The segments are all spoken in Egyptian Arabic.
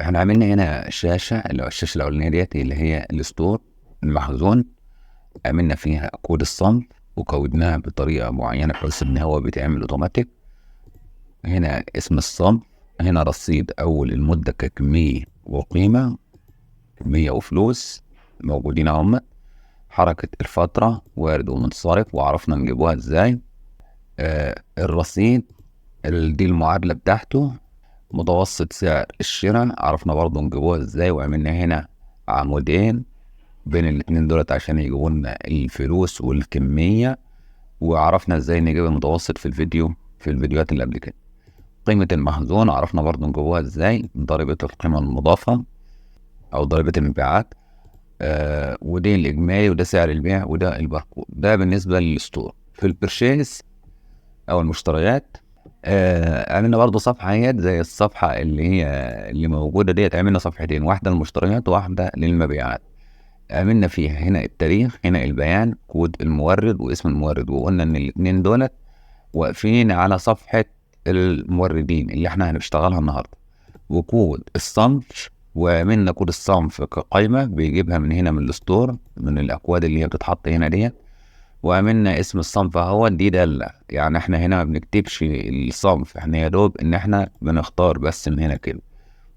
احنا عملنا هنا شاشة، اللي هو الشاشة الأولانية ديت اللي هي ال store المخزون، عملنا فيها كود الصنف وكودناها بطريقة معينة بحيث إن هو بيتعمل أوتوماتيك. هنا اسم الصنف، هنا رصيد أول المدة ككمية وقيمة، كمية وفلوس موجودين أهم، حركة الفترة وارد ومنصرف وعرفنا نجيبوها إزاي. الرصيد دي المعادلة بتاعته، متوسط سعر الشراء عرفنا برضو نجيبوها إزاي، وعملنا هنا عمودين بين الاتنين دولت عشان يجيبوا لنا الفلوس والكمية، وعرفنا إزاي نجيب المتوسط في الفيديوهات اللي قبل كده. قيمة المخزون عرفنا برضو نجيبوها إزاي، ضريبة القيمة المضافة أو ضريبة المبيعات، ودي الإجمالي وده سعر البيع وده الباركود. ده بالنسبة لل store. في ال purchase أو المشتريات، عملنا برضو صفحة اهيت زي الصفحة اللي هي اللي موجودة ديت، عملنا صفحتين، واحدة للمشتريات وواحدة للمبيعات. عملنا فيها هنا التاريخ، هنا البيان، كود المورد واسم المورد، وقلنا إن الاتنين دولت واقفين على صفحة الموردين اللي احنا هنشتغلها النهاردة، وكود الصنف، وعملنا كود الصنف كقايمة بيجيبها من هنا من ال store، من الأكواد اللي هي بتتحط هنا ديت، وعملنا اسم الصنف اهو، دي دالة، يعني احنا هنا ما بنكتبش الصنف، احنا يا دوب ان احنا بنختار بس من هنا كده،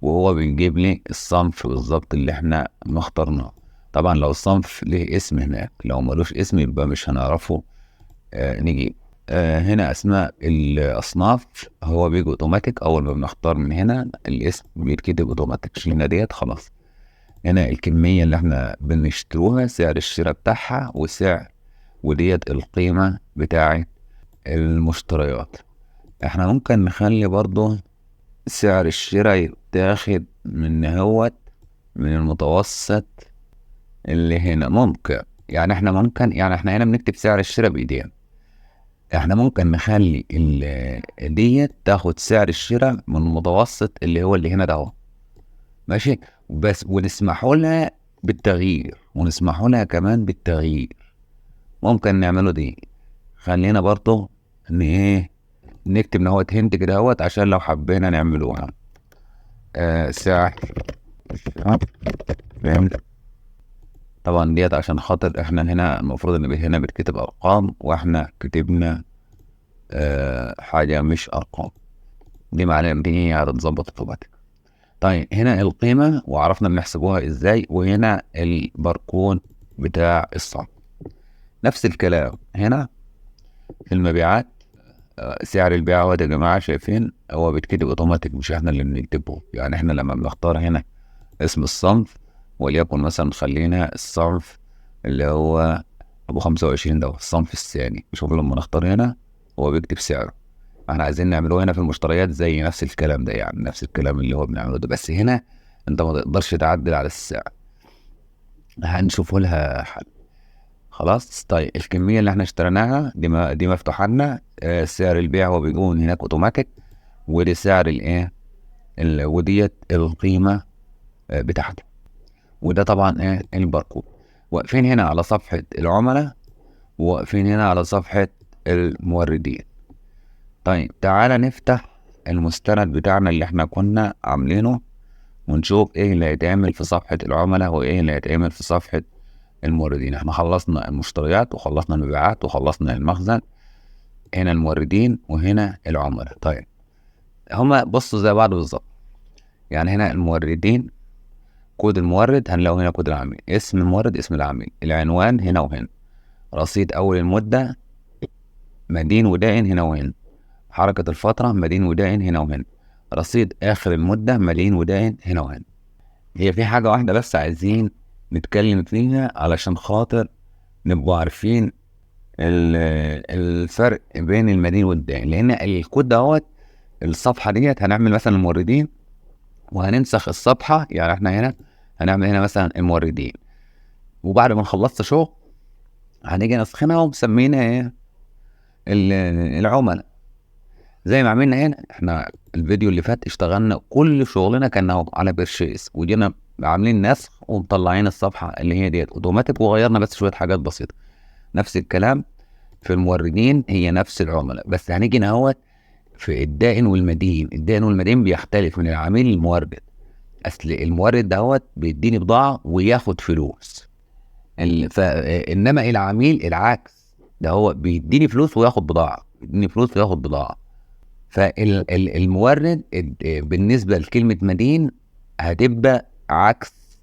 وهو بيجيب لي الصنف بالظبط اللي احنا مختارناه. طبعا لو الصنف ليه اسم هناك، لو ملوش اسم يبقى مش هنعرفه، نجيب. هنا اسماء الاصناف هو بيجي اوتوماتيك، اول ما بنختار من هنا الاسم بيتكتب اوتوماتيك، شيلنا ديت خلاص. هنا الكمية اللي احنا بنشتروها، سعر الشراء بتاعها وسعر، وديت القيمة بتاعت المشتريات. احنا ممكن نخلي برضو سعر الشراء يتاخد من هوت من المتوسط اللي هنا، ممكن يعني احنا ممكن يعني احنا هنا بنكتب سعر الشراء بايدينا، احنا ممكن نخلي ديت تاخد سعر الشراء من المتوسط اللي هو اللي هنا ده اهو، ماشي، بس ونسمحوا لها بالتغيير، ونسمحوا لها كمان بالتغيير. ممكن نعمله دي، خلينا برضو ان ايه نكتب ان هو هنت كده اهوت عشان لو حبينا نعملوها. سعر فهمت؟ طبعا ديت عشان خاطر احنا هنا المفروض ان هنا بتكتب ارقام، واحنا كتبنا حاجة مش ارقام، دي معناها ان دي هتتظبط اوتوماتيك. طيب هنا القيمة وعرفنا بنحسبوها ازاي، وهنا الباركود بتاع الصنف. نفس الكلام هنا في المبيعات، سعر البيع اهوت يا جماعة، شايفين هو بيتكتب اوتوماتيك مش احنا اللي بنكتبه. يعني احنا لما بنختار هنا اسم الصنف، وليكن مثلا خلينا الصنف اللي هو ابو 25 ده الصنف الثاني، شوف لما نختار هنا هو بيكتب سعره. احنا عايزين نعمله هنا في المشتريات زي نفس الكلام ده، يعني نفس الكلام اللي هو بنعمله ده، بس هنا انت ما تقدرش تعدل على السعر، هنشوفه لها حل خلاص. طيب الكمية اللي احنا اشتريناها دي مفتوحة لنا، سعر البيع هو بيكون هناك اوتوماتيك، ودي سعر الايه وديت القيمة بتاعته، وده طبعا ايه الباركود. واقفين هنا على صفحة العملاء، وواقفين هنا على صفحة الموردين. طيب تعالى نفتح المستند بتاعنا اللي احنا كنا عاملينه، ونشوف ايه اللي هيتعمل في صفحة العملاء وايه اللي هيتعمل في صفحة الموردين. احنا خلصنا المشتريات وخلصنا المبيعات وخلصنا المخزن، هنا الموردين وهنا العملاء. طيب هما بصوا زي بعض بالظبط، يعني هنا الموردين كود المورد هنلاقوا هنا كود العميل، اسم المورد اسم العميل، العنوان هنا وهنا، رصيد اول المدة مدين ودائن هنا وهنا، حركة الفترة مدين ودائن هنا وهنا، رصيد اخر المدة مدين ودائن هنا وهنا. هي في حاجة واحدة بس عايزين نتكلم فيها علشان خاطر نبقوا عارفين الفرق بين المدين والدائن، لان الكود دوت الصفحة ديت هنعمل مثلا الموردين وهننسخ الصفحة، يعني احنا هنا هنعمل هنا مثلا الموردين، وبعد ما نخلصت شغل هنيجي نسخنها ومسمينها ايه العملاء، زي ما عملنا هنا. احنا الفيديو اللي فات اشتغلنا كل شغلنا كان اهو على purchase، وجينا عاملين نسخ ومطلعين الصفحة اللي هي ديت اوتوماتيك، وغيرنا بس شوية حاجات بسيطة. نفس الكلام في الموردين، هي نفس العملاء، بس هنيجي نهوت في الدائن والمدين. الدائن والمدين بيختلف من العميل للمورد. اصل المورد دهوت بيديني بضاعة وياخد فلوس، انما العميل العكس، ده هو بيديني فلوس وياخد بضاعة، بيديني فلوس وياخد بضاعة. فالمورد بالنسبة لكلمة مدين هتبقى عكس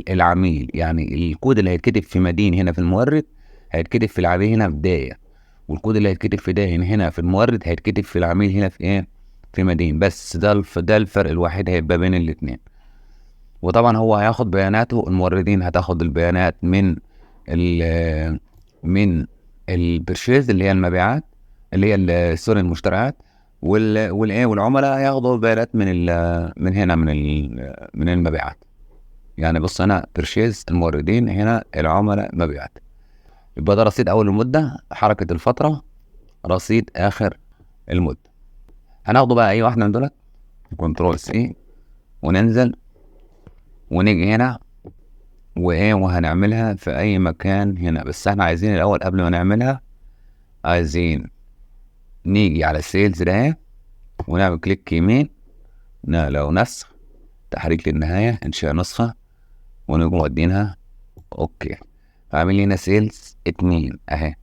العميل، يعني الكود اللي هيتكتب في مدين هنا في المورد هيتكتب في العميل هنا في داية، والكود اللي هيتكتب في داين هنا في المورد هيتكتب في العميل هنا في ايه؟ في مدين. بس ده الفرق الوحيد هيبقى بين الاتنين. وطبعا هو هياخد بياناته، الموردين هتاخد البيانات من ال purchase اللي هي المبيعات، اللي هي sorry المشتريات، والايه والعملاء هياخدوا البيانات من هنا من المبيعات. يعني بص هنا purchase الموردين، هنا العملاء مبيعات. يبقى ده رصيد اول المدة، حركة الفترة، رصيد اخر المدة. هناخده بقى اي واحدة من دولت، control C، وننزل ونيجي هنا وايه، وهنعملها في اي مكان هنا. بس احنا عايزين الاول قبل ما نعملها عايزين نيجي على ال sales ده ونعمل click يمين، لو نسخ، تحريك للنهاية، انشاء نسخة، ونقوم مودينها okay. عامل لنا sales 2 اهي،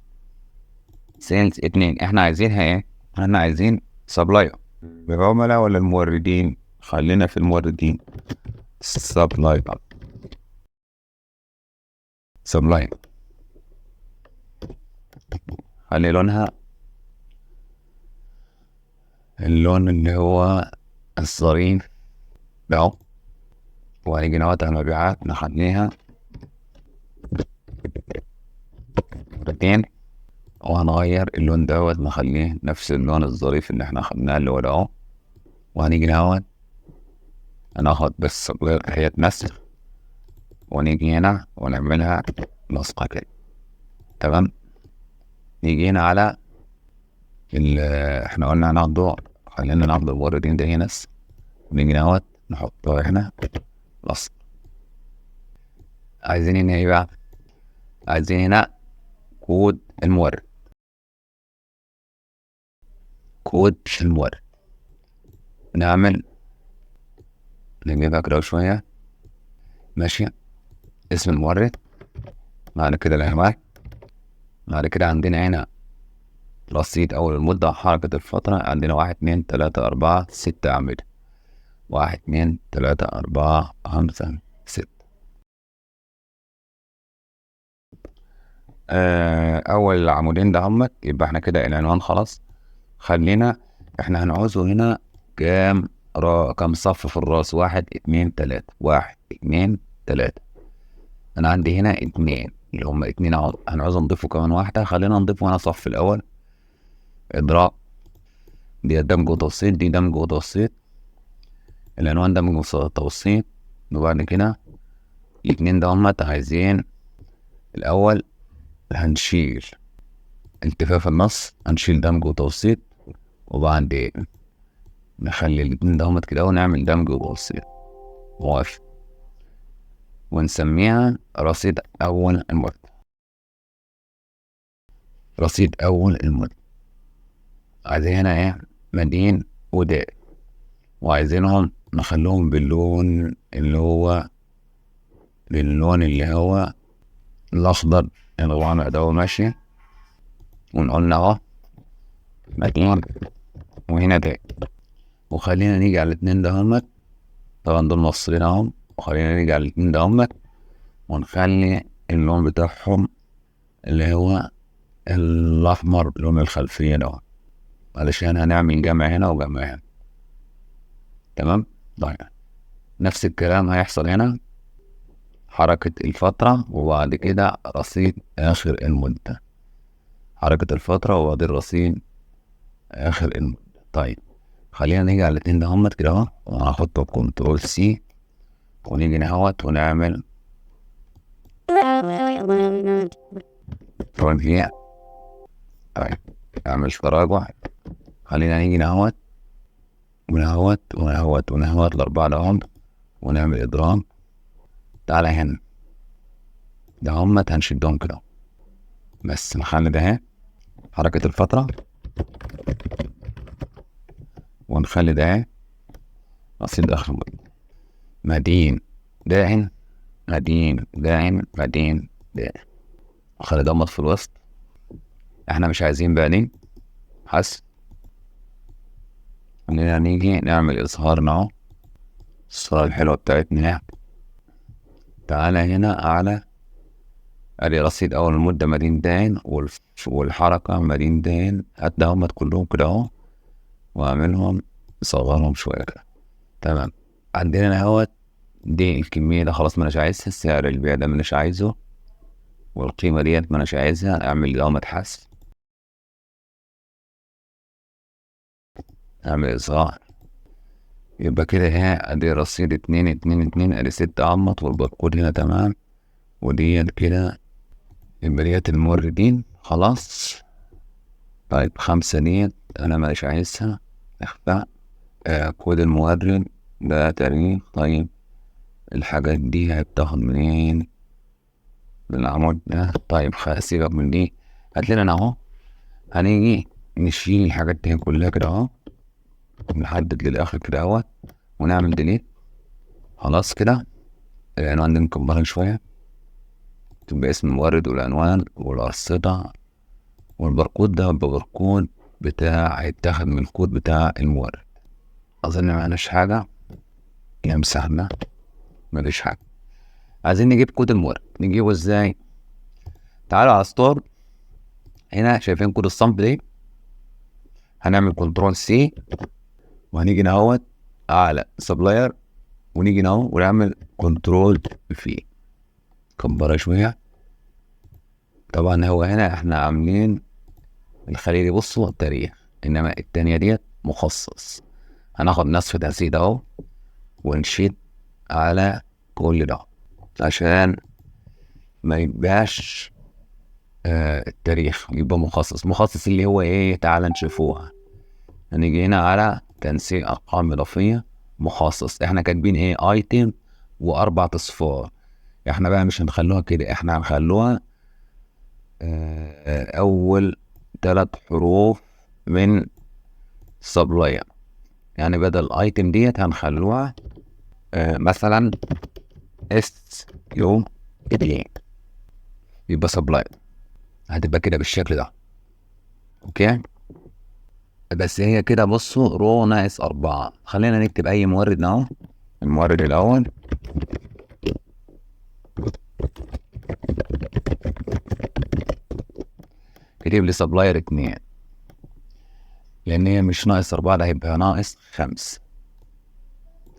sales 2. احنا عايزينها ايه؟ احنا عايزين supplier، العملاء ولا الموردين؟ خلينا في الموردين. supplier، supplier خلي لونها اللون اللي هو الظريف ده، وهنيجي نقعد على المبيعات نخليها مرتين، وهنغير اللون دوت نخليه نفس اللون الظريف اللي احنا خدناه اللي هو ده اهو. وهنيجي نقعد هناخد بس هي نسخ، ونيجي هنا ونعملها لصقة كده. تمام. نيجي هنا على احنا قلنا هناخده، خلينا ناخد الموردين ده هنا، ونيجي نقعد نحطه هنا لصق. عايزين هنا ايه بقى؟ عايزين هنا كود المورد، كود المورد نعمل نجيبها كده شوية، ماشي. اسم المورد، بعد كده العنوان، بعد كده عندنا هنا رصيد أول المدة، حركة الفترة، عندنا 1 2 3 4 6 أعمدة، 1 2 3 4 5 6. أول عمودين ده همت، يبقى احنا كده العنوان خلاص. خلينا احنا هنعوزه هنا كام صف في الراس؟ 1 2 3، 1 2 3. أنا عندي هنا 2 اللي هم 2 أهو، هنعوز نضيفه كمان واحدة، خلينا نضيفه هنا صف الأول. إدراء، دي دمج وتوسيط، دي دمج وتوسيط، العنوان دمج وتوسيط. وبعد كده الاتنين ده همت عايزين الأول هنشيل التفاف النص، هنشيل دمج وتوسيط، وبعدين نخلي الاتنين ده همت كده ونعمل دمج وتوسيط، موافق، ونسميها رصيد أول المدة، رصيد أول المدة. عايزين هنا إيه؟ مدين وداء، وعايزينهم نخليهم باللون اللي هو، باللون اللي هو الأخضر الغامق ده، ماشي. ونقولنا أهو مدين وهنا داء. وخلينا نيجي على الاتنين ده همت، طبعا دول مفصلين اهم، وخلينا نيجي على الاتنين ده همت ونخلي اللون بتاعهم اللي هو الأحمر، لون الخلفية ده، علشان هنعمل جمع هنا وجمع هنا. تمام. طيب نفس الكلام هيحصل هنا، حركة الفترة وبعد كده رصيد آخر المدة، حركة الفترة وبعدين رصيد آخر المدة. طيب خلينا نيجي على الاتنين ده همت كده اهو، وهنحطه control C، ونيجي نهوت ونعمل ترجيع. طيب اعمل تراجع. خلينا نيجي نهوت ونهوت ونهوت ونهوت الأربعة ده ونعمل إدرام. تعالى هنا ده همت هنشدهم كده، بس نخلي ده اهي حركة الفترة، ونخلي ده اهي رصيد آخر المدة. مدين دائن، مدين دائن، مدين دائن. خلي ده في الوسط، احنا مش عايزين بقى دي. حس خلينا نيجي نعمل اظهار اهو، الصورة الحلوة بتاعتنا. تعالى هنا على ادي رصيد اول المدة مدين دائن، والحركة مدين دائن. هات ده هم كلهم كده اهو، واعملهم صغرهم شوية كده. تمام. عندنا اهوت دي الكمية ده خلاص ماناش عايزها، سعر البيع ده ماناش عايزه، والقيمة ديت ماناش عايزها. اعمل ده متحس، اعمل اظهار. يبقى كده اهي ادي رصيد 2 2 2، ادي 6 عمط، والباركود هنا تمام، وديت كده يبقى ديت الموردين خلاص. طيب 5 ديت انا مش عايزها، اخفاء. كود المورد ده تاريخ. طيب الحاجات دي هتاخد منين؟ من العمود ده. طيب سيبك من دي، هات لنا اهو. هنيجي نشيل الحاجات دي كلها كده اهو، نحدد للاخر كده اهوت، ونعمل ديليت. خلاص كده. العنوان ده نكبرها شويه، تبقى اسم المورد والعنوان والارصده والباركود. ده باركود بتاع هيتاخد من الكود بتاع المورد. اظن معناش حاجه، يمسحنا مفيش حاجه. عايزين نجيب كود المورد، نجيبه ازاي؟ تعالوا على store هنا، شايفين كود الصنف دي؟ هنعمل control C، وهنيجي نهوت على supplier، ونيجي نهو ونعمل control V. كبرها شويه. طبعا هو هنا احنا عاملين الخليه دي بصوا التاريخ، انما التانية ديت مخصص. هناخد نصف تنسيق اهو ونشيد على كل ده عشان ما يبقاش التاريخ، يبقى مخصص. مخصص اللي هو ايه؟ تعال نشوفوها. هنيجي هنا على تنسيق ارقام اضافيه مخصص. احنا كاتبين ايه؟ ايتم و4 اصفار. احنا بقى مش هنخلوها كده، احنا هنخلوها اول 3 حروف من supplier. يعني بدل item ديت هنخلوها مثلا S U D، يبقى supplier. هتبقى كده بالشكل ده. okay، بس هي كده بصوا row ناقص 4. خلينا نكتب اي مورد اهو، المورد الاول كتب لي supplier 2، لان هي مش ناقص 4، ده هيبقى ناقص 5،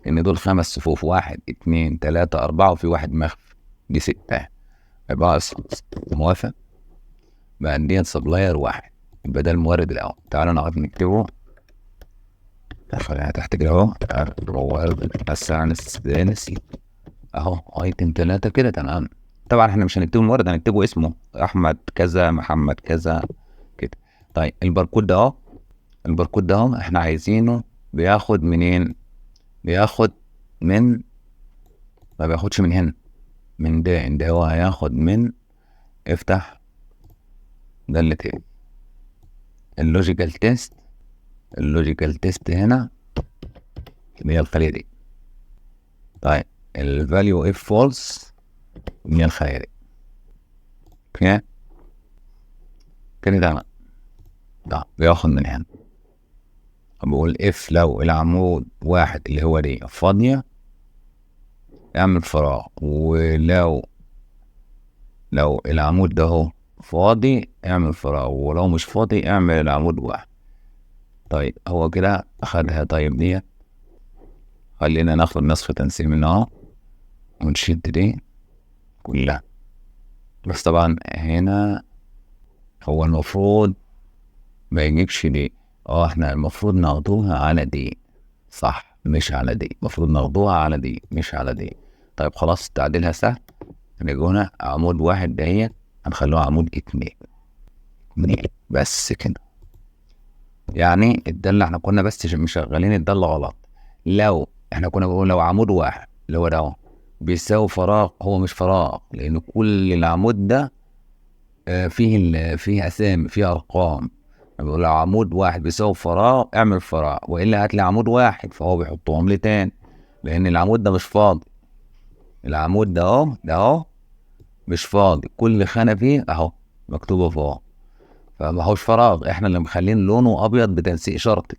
لان دول 5 صفوف، 1 2 3 4، وفي واحد مخفي، دي 6، يبقى ناقص 5. موافق؟ بقى عندنا supplier 1، يبقى ده المورد الاول. تعالوا نقعد نكتبه، خلينا تحت كده اهو، اهو item 3 كده تمام. طبعا احنا مش هنكتبه المورد، هنكتبه اسمه احمد كذا محمد كذا كده. طيب الباركود ده اهو، الباركود ده اهو احنا عايزينه بياخد منين؟ بياخد من، ما بياخدش من هنا، من ده، ده هو هياخد من، افتح ده اللي تاني ال logical test. ال logical test هنا اللي هي الخلية دي. طيب ال value if false اللي هي الخلية دي. okay كده تمام. ده بياخد من هنا. بقول if لو العمود 1 اللي هو دي فاضية اعمل فراغ، ولو العمود ده اهو فاضي اعمل فراغ، ولو مش فاضي اعمل العمود 1. طيب هو كده اخدها. طيب دي خلينا ناخد نصف تنسيق منها اهو ونشد دي كلها. بس طبعا هنا هو المفروض ما يجيبش دي، احنا المفروض ناخدوها على دي صح، مش على دي، المفروض ناخدوها على دي مش على دي. طيب خلاص تعديلها سهل. هنيجي هنا عمود 1 دهيت هنخلوها عمود 2، 2 بس كده. يعني الدالة احنا كنا بس مشغلين الدالة غلط. لو احنا كنا بنقول لو عمود 1 اللي هو ده اهو بيساوي فراغ، هو مش فراغ لان كل العمود ده فيه اسامي فيه ارقام. بيقول لو عمود 1 بيساوي فراغ اعمل فراغ، والا هات لي عمود 1، فهو بيحطهم لي تاني. لان العمود ده مش فاضي. العمود ده اهو، ده اهو مش فاضي، كل خانه فيه اهو مكتوبة فوق، فما هوش فراغ. احنا اللي مخلين لونه ابيض بتنسيق شرطي.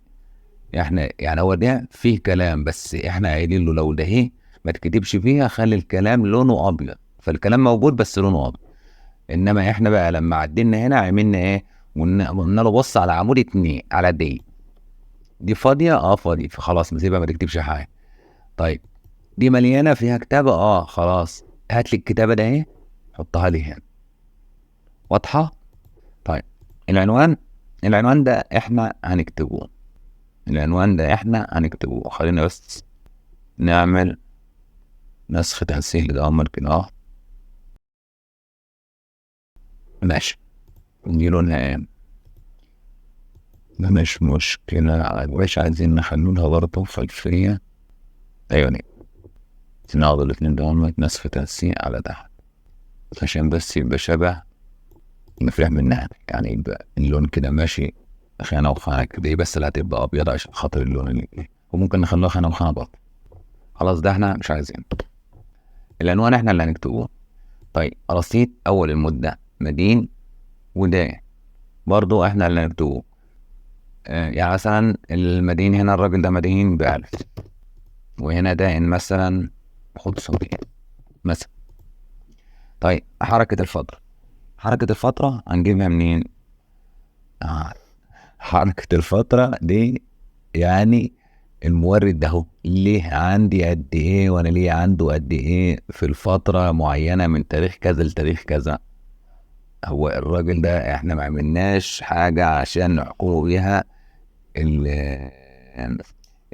احنا يعني هو ده فيه كلام، بس احنا قايلين له لو ده ايه ما تكتبش فيها، خلي الكلام لونه ابيض، فالكلام موجود بس لونه ابيض. انما احنا بقى لما عدلنا هنا عملنا ايه؟ قلنا له بص على عمود 2 على دي، دي فاضية، فاضية، فخلاص نسيبها ما تكتبش حاجة. طيب دي مليانة فيها كتابه، خلاص هات لي الكتابة ده ايه، حطها لي هنا. واضحة؟ طيب العنوان، العنوان ده احنا هنكتبه، العنوان ده احنا هنكتبه. خلينا بس نعمل نسخ تنسيق لده كده. ماشي، دي لونها ايه؟ ده مش مشكلة، مش عايزين نخلولها برضه خلفية. ايوه دي ناخد الاتنين دول نسخ تنسيق على تحت عشان بس يبقى شبه نفرح منها، يعني يبقى اللون كده ماشي خانة وخانة كده، بس اللي هتبقى أبيض عشان خاطر اللون اللي، وممكن نخلوها خانة وخانة برضه. خلاص ده احنا مش عايزين العنوان، احنا اللي هنكتبه. طيب رصيد أول المدة مدين، وده برضو احنا اللي هنكتبه. يعني مثلا المدين هنا الراجل ده مدين ب1000، وهنا دائن مثلا 500 مثلا. طيب حركة الفترة، حركة الفترة هنجيبها منين؟ حركة الفترة دي يعني المورد ده اهو ليه عندي قد ايه وانا ليه عنده قد ايه في الفترة معينة من تاريخ كذا لتاريخ كذا. هو الراجل ده احنا ما عملناش حاجة عشان نحكمه بيها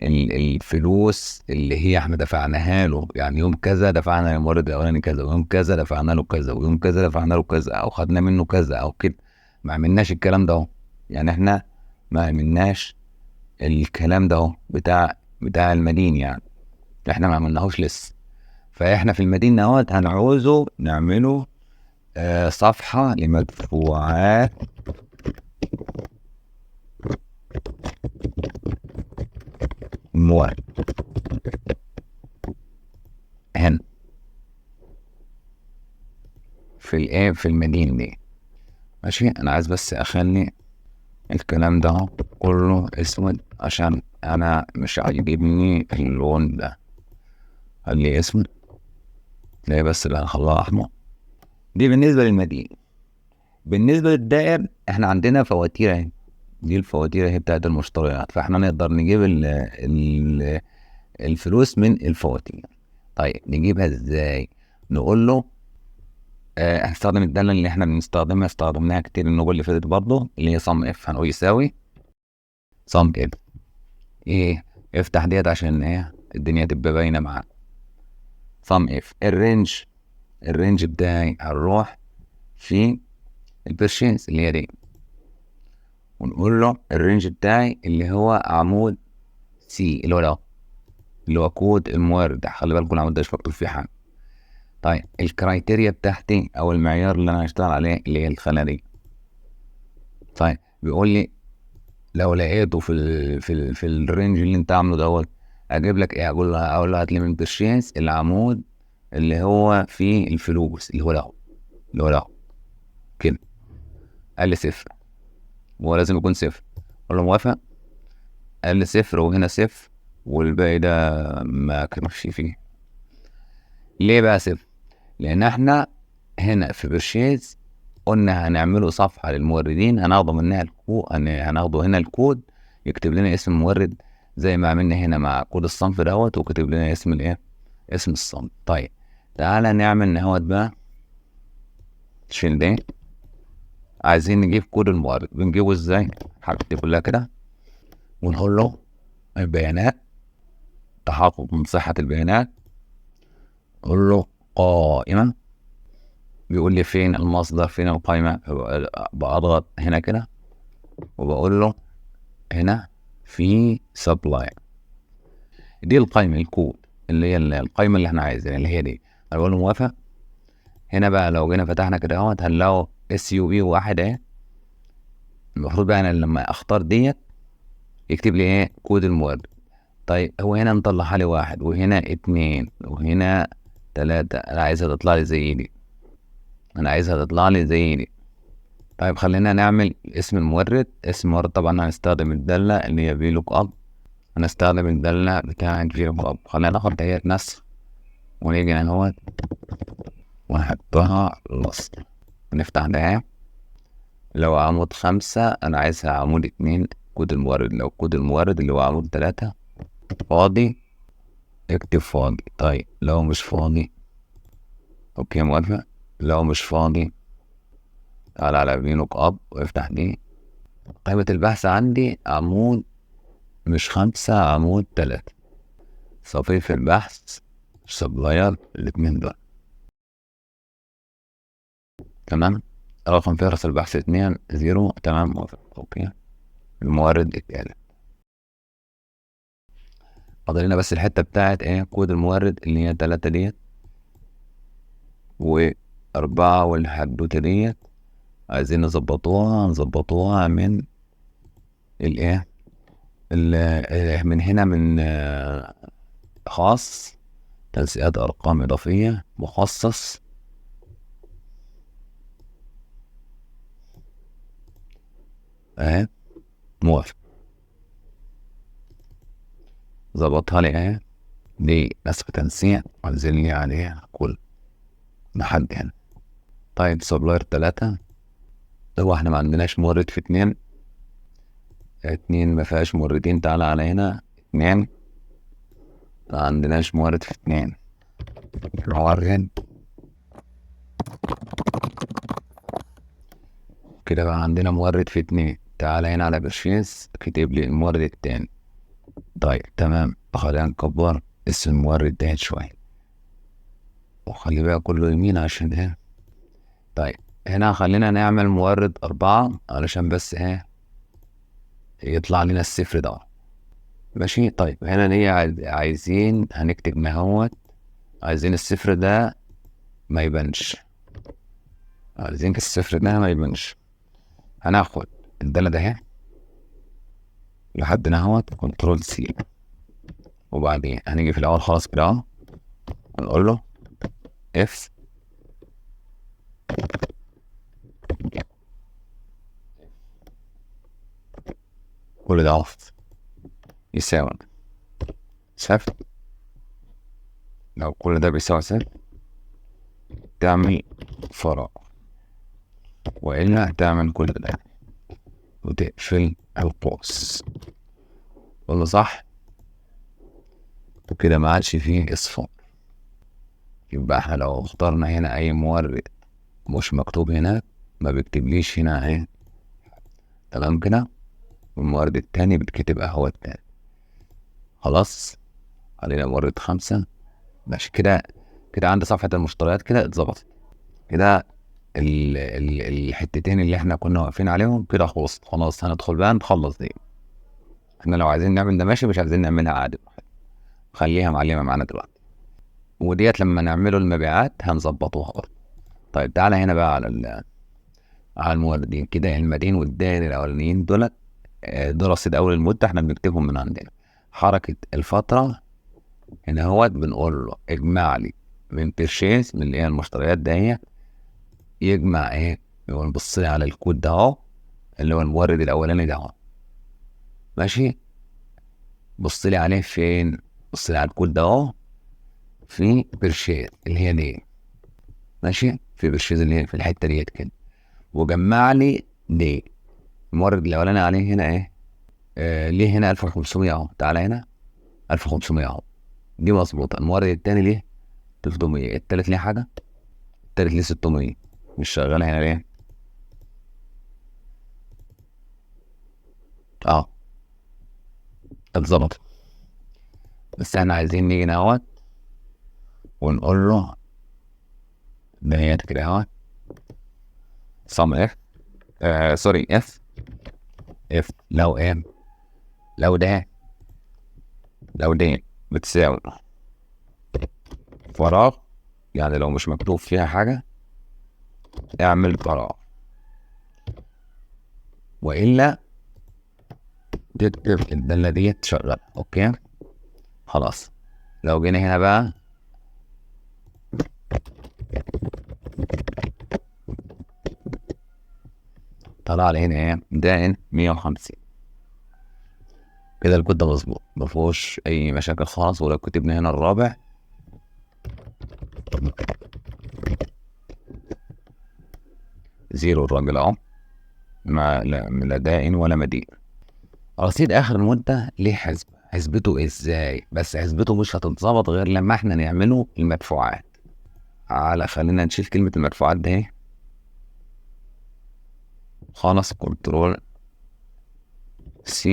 الفلوس اللي هي احنا دفعناها له، يعني يوم كذا دفعنا للمورد الاولاني كذا، ويوم كذا دفعنا له كذا، ويوم كذا دفعنا له كذا، او خدنا منه كذا او كده. ما عملناش الكلام ده اهو، يعني احنا ما عملناش الكلام ده اهو بتاع المدين، يعني احنا ما عملناهوش لسه. فاحنا في المدين اهوت هنعوزه نعمله صفحة لمدفوعات المورد هنا في الايه، في المدين دي. ماشي، انا عايز بس اخلي الكلام ده كله اسود عشان انا مش عاجبني اللون ده، خليه اسود. تلاقي بس اللي هنخليها احمر. دي بالنسبة للمدين. بالنسبة للدائر احنا عندنا فواتير اهي، دي الفواتير اهي بتاعت المشتريات، فاحنا نقدر نجيب ال الفلوس من الفواتير. طيب نجيبها ازاي؟ نقول له هنستخدم الدالة اللي احنا بنستخدمها، استخدمناها كتير النوبة اللي فاتت برضه، اللي هي sum if. هنقول يساوي sum if، ايه افتح ديت عشان ايه الدنيا تبقى باينة معاك. sum if ال range، ال range بتاعي هنروح في ال purchase اللي هي دي، ونقول له ال range بتاعي اللي هو عمود C اللي هو ده اللي هو كود المورد. خلي بالكم العمود ده مش مكتوب فيه حاجة. طيب ال criteria بتاعتي او المعيار اللي انا هشتغل عليه اللي هي الخانة دي. طيب بيقول لي لو لقيته في ال في ال في ال range اللي انت عامله دوت اجيب لك ايه؟ اقول له هات لي من purchase العمود اللي هو فيه الفلوس اللي هو ده، اللي هو ده كده. قال لي صفر، هو لازم يكون صفر. اقول له موافق، قال لي صفر وهنا صفر والباقي ده ما كانش فيه. ليه بقى صفر؟ لان احنا هنا في purchase قلنا هنعمله صفحة للموردين، هناخده منها الكود، هناخده هنا الكود يكتب لنا اسم المورد زي ما عملنا هنا مع كود الصنف دوت، وكتب لنا اسم الايه، اسم الصنف. طيب تعالى نعمل نهوت بقى، شيل ده، عايزين نجيب كود المورد، بنجيبه ازاي؟ الحاجات دي كلها كده، ونقول له البيانات، تحقق من صحة البيانات، نقول له قائمة، بيقول لي فين المصدر فين القائمة، بضغط هنا كده وبقول له هنا في supplier، دي القائمة الكود اللي هي القائمة اللي احنا عايزينها اللي هي دي. انا بقول له موافق. هنا بقى لو جينا فتحنا كده اهوت هنلاقوا SUP 1 اهي. المفروض بقى انا لما اختار ديت يكتب لي ايه؟ كود المورد. طيب هو هنا مطلعها لي 1، وهنا 2، وهنا 3. انا عايزها تطلع لي زي دي، انا عايزها تطلع لي زي دي. طيب خلينا نعمل اسم المورد. اسم المورد طبعا هنستخدم الدالة اللي هي VLOOKUP، هنستخدم الدالة بتاعة VLOOKUP. خلينا ناخد ديت نسخ ونيجي هنا اهوت ونحطها لصق، ونفتح ده. لو عمود 5 أنا عايزها عمود 2 كود المورد. لو كود المورد اللي هو عمود 3 فاضي اكتب فاضي. طيب لو مش فاضي okay موافق. لو مش فاضي تعالى على VLOOKUP وافتح دي. قائمة البحث عندي عمود مش 5، عمود 3. صفيف البحث supplier الاتنين دول. تمام. رقم فهرس البحث 2 0. تمام موافق okay. المورد التالت. فاضل لنا بس الحتة بتاعت ايه كود المورد اللي هي 3 ديت و4 والحدوتة ديت عايزين نظبطوها من الايه من هنا، من خاص تنسيقات ارقام اضافية مخصص. اهي موافق، ظبطها لي اهي. دي نسخ تنسيق وانزل لي عليها كل لحد هنا. طيب supplier 3، هو احنا ما عندناش مورد في 2، 2 ما فيهاش موردين. تعالى على هنا 2، ما عندناش مورد في 2. مورد كده بقى عندنا مورد في 2. تعالى هنا على purchase كتب لي المورد التاني. طيب تمام، خلينا نكبر اسم المورد ده شوية وخلي بقى كله يمين عشان ايه. طيب هنا خلينا نعمل مورد 4 علشان بس ايه يطلع لنا الصفر ده. ماشي. طيب هنا ليه عايزين هنكتب ما هو عايزين الصفر ده ما يبانش، عايزين الصفر ده ما يبانش. هناخد الدالة ده اهي لحد نهوت control C، وبعدين هنيجي في الاول خالص كده اهو هنقول له if كل ده off يساوي صفر. لو كل ده بيساوي صفر تعمل فراغ، وإلا تعمل كل ده وتقفل القوس. والله صح؟ وكده ما عادش فيه اصفار. يبقى احنا لو اخترنا هنا اي مورد مش مكتوب هنا ما بيكتبليش هنا اهي. تمام كده. والمورد التاني بيتكتب اهو التاني. خلاص علينا مورد 5. ماشي كده. كده عند صفحة المشتريات كده اتظبطت كده. الحتتين اللي احنا كنا واقفين عليهم كده خلصت. خلاص هندخل بقى نخلص دي. احنا لو عايزين نعمل ده ماشي، مش عايزين نعملها عادي، خليها معلمة معانا دلوقتي. وديت لما نعمله المبيعات هنظبطوها برضه. طيب تعالى هنا بقى على الموردين كده. المدين والدائن الاولانيين دولت دول رصيد اول المدة احنا بنكتبهم من عندنا. حركة الفترة هنا اهوت بنقول له اجمع لي من purchase من اللي هي المشتريات دهيت، يجمع ايه؟ ونبص لي على الكود ده اهو اللي هو المورد الاولاني ده اهو. ماشي. بص لي عليه فين؟ بص لي على الكود ده اهو في purchase اللي هي دي. ماشي، في purchase اللي هي في الحتة ديت كده، وجمع لي دي المورد الاولاني عليه هنا ايه؟ ليه هنا 1500 اهو. تعالى هنا 1500 اهو، دي مظبوطة. المورد التاني ليه 300، التالت ليه حاجة، التالت ليه 600. مش شغالة هنا ليه؟ اتظبط. بس احنا عايزين نيجي نهوت ونقول له دهيت كده اهوت sum if sorry if if لو ايه، لو ده، لو دي بتساوي فراغ، يعني لو مش مكتوب فيها حاجة اعمل فراغ، وإلا تكتب الدالة دي تشغلها. okay خلاص لو جينا هنا بقى طلع لي هنا ايه؟ دائن 150. كده الكود ده مظبوط مفيهوش اي مشاكل خالص. ولو كتبنا هنا الرابع zero، الراجل اهو ما لا دائن ولا مدين. رصيد اخر المدة ليه حسبه، حسبته ازاي؟ بس حسبته مش هتتظبط غير لما احنا نعمله المدفوعات. على خلينا نشيل كلمة المدفوعات ده خالص، control C،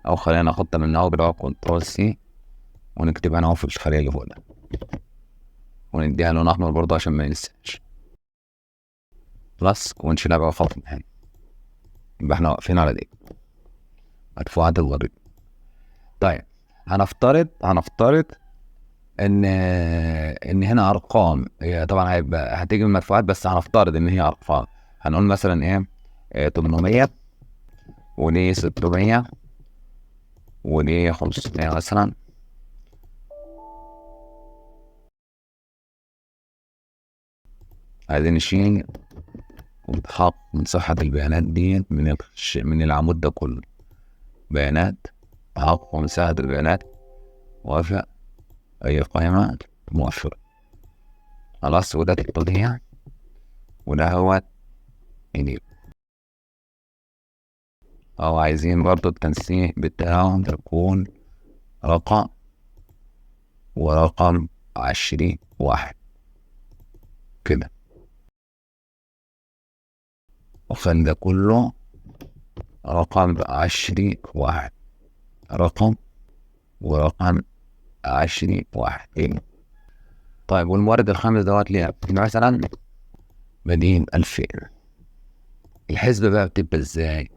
او خلينا ناخدها من اهو كده control C ونكتبها هنا اهو في الخلية اللي فوق ده، ونديها لون احمر برضه عشان ما ننساش plus، ونشيلها بقى خط من هنا. يبقى احنا واقفين على دي مدفوعات الضريبة. طيب هنفترض ان هنا ارقام، هي طبعا هيبقى هتيجي من المدفوعات، بس هنفترض ان هي ارقام. هنقول مثلا ايه؟ 800 ودي 600 ودي 500 مثلا. عايزين نشيل ونتحقق من صحة البيانات دي من العمود ده كله. بيانات، تحقق من صحة البيانات، موافق، أي قائمة، موافق. خلاص وده التطبيع وده هو إنيب. أو عايزين برضو التنسيق بتاعهم تكون رقم ورقم 20 1 كده، وخلي ده كله رقم 20 1، رقم ورقم 20 1. إيه؟ طيب والمورد الخامس دوت ليه؟ مثلا مدين 2000. الحسبة بقى بتبقى ازاي؟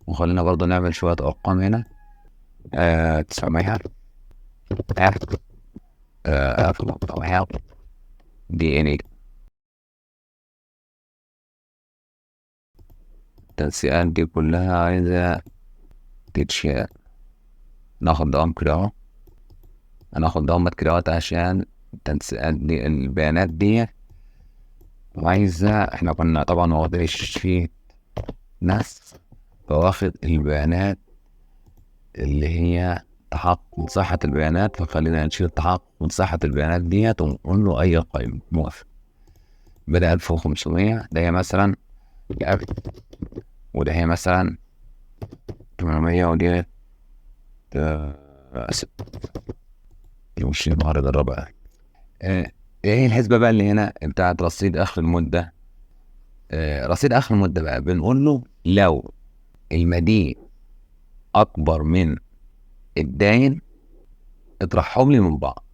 وخلينا برضه نعمل شوية أرقام هنا. 900 دي ان اي. التنسيقات دي كلها عايزة تتشال. ناخد دوام كده اهو، هناخد دوام كده عشان التنسيقات دي البيانات دي عايزة. احنا كنا طبعا واخدين الشيت ناس، فواخد البيانات اللي هي تحقق من صحة البيانات، فخلينا نشيل التحقق من صحة البيانات ديت ونقول له أي قائمة موافق. بدأ 1500، ده هي مثلا 1000، وده هي مثلا 800، ودي 6. مش المعرض الرابع. ايه الحسبة بقى اللي هنا بتاعت رصيد آخر المدة؟ رصيد آخر المدة بقى بنقول له لو المدين أكبر من الداين اطرحهم لي من بعض،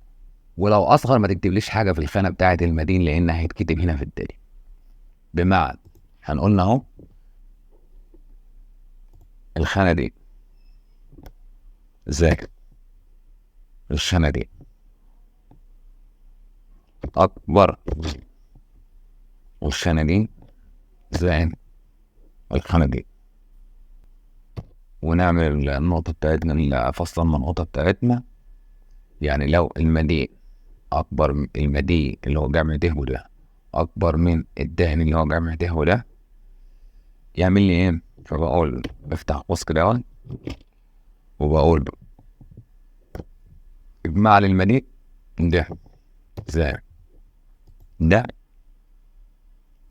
ولو أصغر ما تكتبليش حاجة في الخانة بتاعت المدين لأن هيتكتب هنا في الداين. بمعنى هنقولنا أهو الخانة دي زائد الخانة دي أكبر والخانة دي زائد الخانة دي، ونعمل النقطة بتاعتنا فصل المنقوطة بتاعتنا. يعني لو المدين أكبر، المدين اللي هو جمع ده وده أكبر من الدهن اللي هو جمع ده وده، يعمل لي إيه؟ فبقول بفتح قوس كده وبقول اجمع لي المدين ده زائد ده،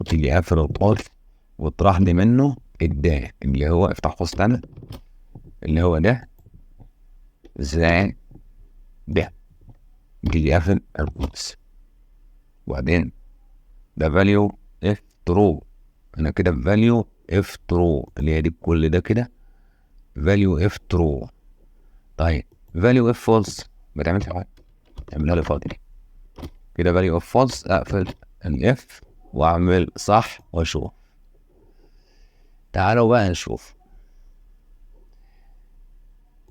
وتيجي قافل القوس واطرح لي منه الدال اللي هو افتح قوس تاني اللي هو ده زائد ده، تيجي قافل القوس. وبعدين ده value if true، انا كده value if true اللي هي دي كل ده كده value if true. طيب value if false ما تعملش حاجة، اعملها لي فاضي كده value if false، اقفل ال if واعمل صح واشوف. تعالوا بقى نشوف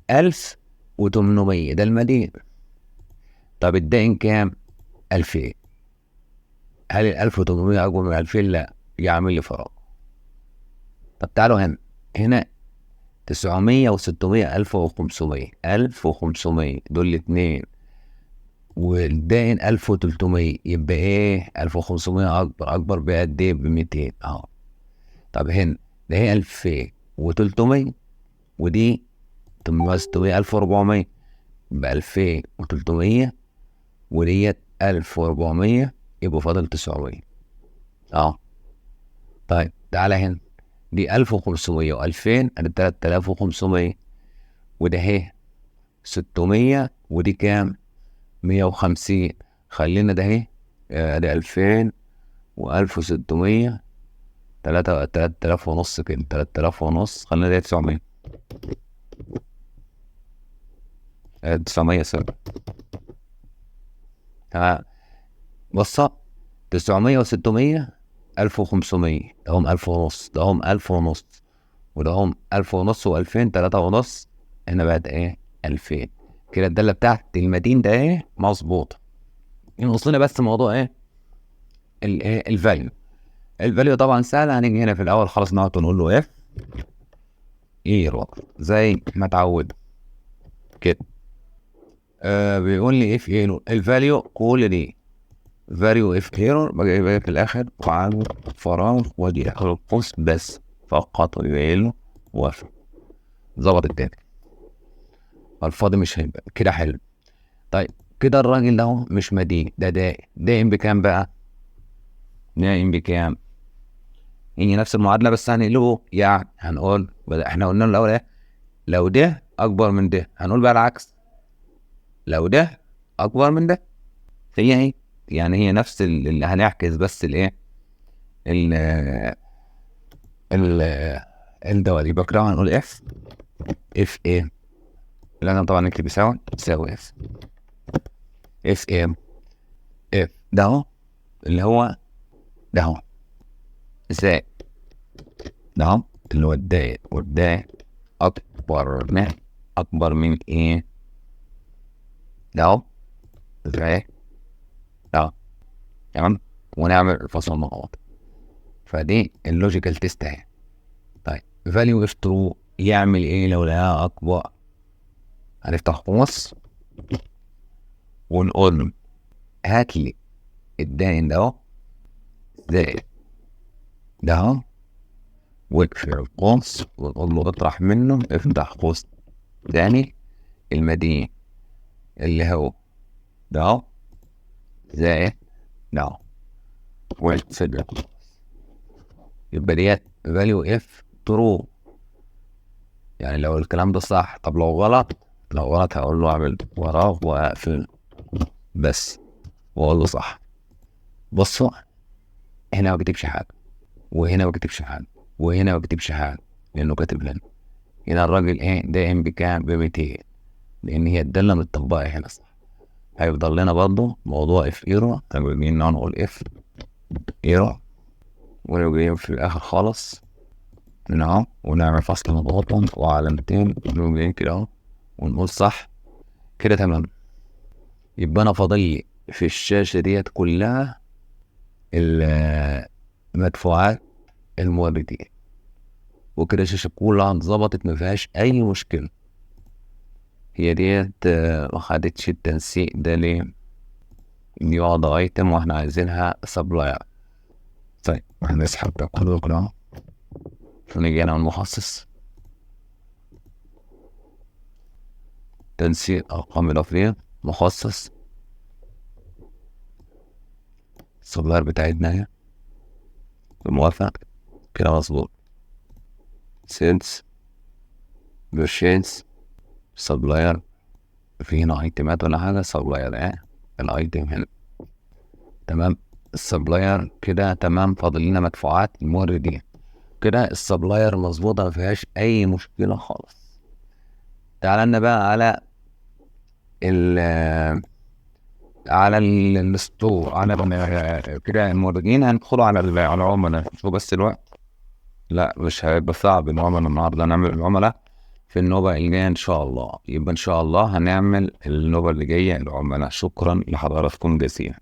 1800 ده المدين. طب الدائن كام؟ 2000. هل ال 1800 اكبر من 2000؟ لا، يعمل لي فراغ. طب تعالوا هنا، هنا 900 و600 1500، 1500 دول الاتنين، والدائن 1300، يبقى ايه؟ 1500 اكبر، اكبر بقد ايه؟ ب 200 اهو. طب هنا ده هي 2300 ودي 800 600 1400، يبقى 2300 وديت 1400، يبقى فاضل 900 اهو. طيب تعالى هنا دي 1500 و2000 ادي 3500، وده اهي 600 ودي كام؟ 150. خلينا ده اهي ادي 2000 و1600، تلاتة آلاف ونص كده، 3500، خلينا ده 900، 900 سوري. تمام. بص 900 و600 1500، ده هم 1500، ده هم 1500، وده هم 1500 و2000، تلاتة ونص، هنا بقت ايه؟ 2000. كده الدالة بتاعت المدين ده ايه؟ مظبوطة. ينقص لنا بس موضوع ايه؟ الايه؟ ال value. ال value طبعا سهل، هنيجي هنا في الاول خالص نقعد نقول له if error زي ما اتعود كده. بيقول لي if error ال value، كل دي value if error، باجي في الاخر وعامل فراغ وادي اخر القوس بس فقط، ويقول له وافق. ظبط الدنيا، الفاضي مش هيبقى كده. حلو. طيب كده الراجل ده اهو مش مدين، ده دائن. دائن بكام بقى؟ دائن بكام؟ هي نفس المعادلة بس هنقلبه، يعني هنقول احنا قلنا الاول ايه؟ لو ده اكبر من ده، هنقول بقى العكس، لو ده اكبر من ده. هي هي يعني هي نفس اللي هنعكس بس الايه؟ ال الدوال. يبقى كده هنقول if، if ايه؟ لازم طبعا نكتب يساوي if، if ايه؟ if ده اهو اللي هو ده اهو زائد ده اهو اللي هو الدائن، والدائن اكبر من، اكبر من ايه؟ ده اهو زائد ده اهو. تمام. ونعمل الفصل نقط. فدي ال logical test اهي. طيب value if true يعمل ايه لو لقاها اكبر؟ هنفتح قوس ونقول له هات لي الدائن ده اهو زائد ده اهو، واقفل القوس ونقول له اطرح منه، افتح قوس تاني، المدين اللي هو ده اهو زائد ده اهو، واقفل القوس. يبقى ديت value if true، يعني لو الكلام ده صح. طب لو غلط، لو غلط هقول له اعمل فراغ واقفل بس واقول له صح. بصوا هنا ما كتبش حاجه، وهنا ما كتبش حاجه، وهنا ما كتبش حاجه، لانه كاتب لنا هنا الراجل ايه؟ دائن بكام؟ ب 200، لان هي الداله متطبقه هنا صح. هيفضل لنا برضه موضوع if error، هنيجي نقول if error، ونيجي جايين في الاخر خالص هنا اهو ونعمل فاصلة مضغوطة وعلامتين، ونقوم جايين كده اهو ونقول صح كده. تمام. يبقى انا فاضل لي في الشاشة ديت كلها المدفوعات الموردين، وكده الشاشة كلها اتظبطت ما فيهاش أي مشكلة. هي ديت ما خدتش التنسيق ده ليه؟ دي واخدة item واحنا عايزينها supplier. طيب هنسحب ده كله كده، ونيجي هنا المخصص تنسيق أرقام إضافية، مخصص ال supplier بتاعتنا اهي، الموافق كده مظبوط. sales purchase supplier، في هنا item ات ولا حاجة؟ supplier اهي ال item هنا. تمام. ال supplier كده تمام. فاضل لنا مدفوعات الموردين كده ال supplier مظبوطة ما فيهاش أي مشكلة خالص. تعال لنا بقى على على ال store، على كده الموردين. هندخلوا على العملاء. شوفوا بس الوقت، لا مش هيبقى صعب العملاء النهارده، نعمل العملاء في النوبة الجاية إن شاء الله. يبقى إن شاء الله هنعمل النوبة اللي جاية العملاء. شكرا لحضراتكم جزيلا.